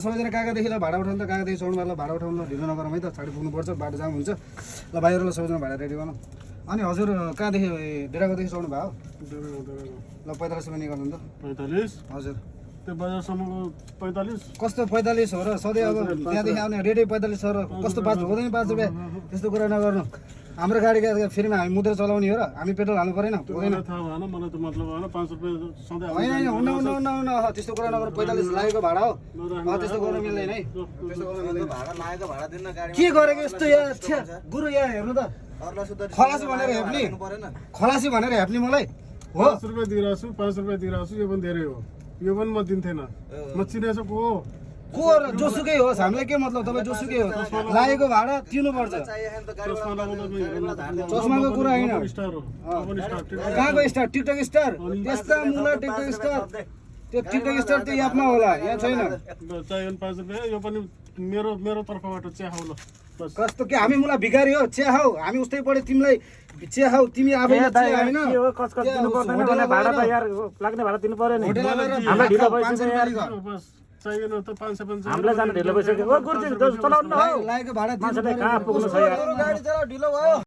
सबैजना काकादेखिलाई भाडा उठाउनु त काकादेखि चढ्नुलाई भाडा उठाउनु ढिलो नगरौँ है त छाडी पुग्नुपर्छ बाटो जाम हुन्छ ल भाइहरूलाई सबैजना भाडा रेडी गर्नु अनि हजुर कहाँदेखि डेराकोदेखि चढ्नु भयो ल 45 रुपियाँ निकाल्नु त 45 हजुर त्यो बजारसम्मको 45 कस्तो 45 हो र सधैँ अब त्यहाँदेखि आउने रेडी 45 हो र कस्तो 5 हुँदैन 5 रुपियाँ त्यस्तो कुरा नगर्नु हाम्रो गाडी फेरिमा हामी मुद्रा चलाउने हो र हामी पेट्रोल हाल्नु परेन हुँदैन थाहा भएन मलाई त मतलब भएन 5 रुपियाँ सधैँ होइन हुन्न त्यस्तो कुरा नगर 45 लागेको भाडा हो त्यस्तो गर्न मिल्दैन है त्यस्तो गर्न मिल्दैन भाडा लागेको भाडा दिन गाडी के गरेको यस्तो यहाँ गुरु यहाँ हेर्नु त खलासी भनेर हेप्ने खलासी भनेर हेप्ने मलाई हो 5 रुपियाँ दिइरहेको छु 5 रुपियाँ दिइरहेको छु यो पनि धेरै हो यो पनि म दिन्थेन म चिनेछु को हो को र जोसुकै होस् हामीलाई के मतलब तपाईँ जोसुकै हो लागेको भाडा तिर्नुपर्छ चस्माको कुरा होइन स्टार हो कहाँको स्टार टिकटक स्टार त्यस्ता मुला टिकटक स्टार त्यो टिकटक स्टार त्यो एपमा होला यहाँ छैन चाहियो 5 रुपियाँ यो पनि मेरो तर्फबाट चिया खाऊ ल बस कस्तो के हामी मुला भिखारी हो चिया खाऊ हामी उस्तै पढे तिमीलाई चिया खाऊ तिमी आफैले चिया हैन के हो कचकच दिनु पर्दैन भने भाडा त यार लाग्ने भाडा दिनु पर्यो नि हामीलाई ढिलो भइसक्यो यार बस चाहिएन त 550 हामीलाई जान ढिलो भइसक्यो ओ गुरुजी चलाउनु न हौ लागेको भाडा मान्छेले कहाँ पुग्नु छ यार गाडी चलाउ ढिलो भयो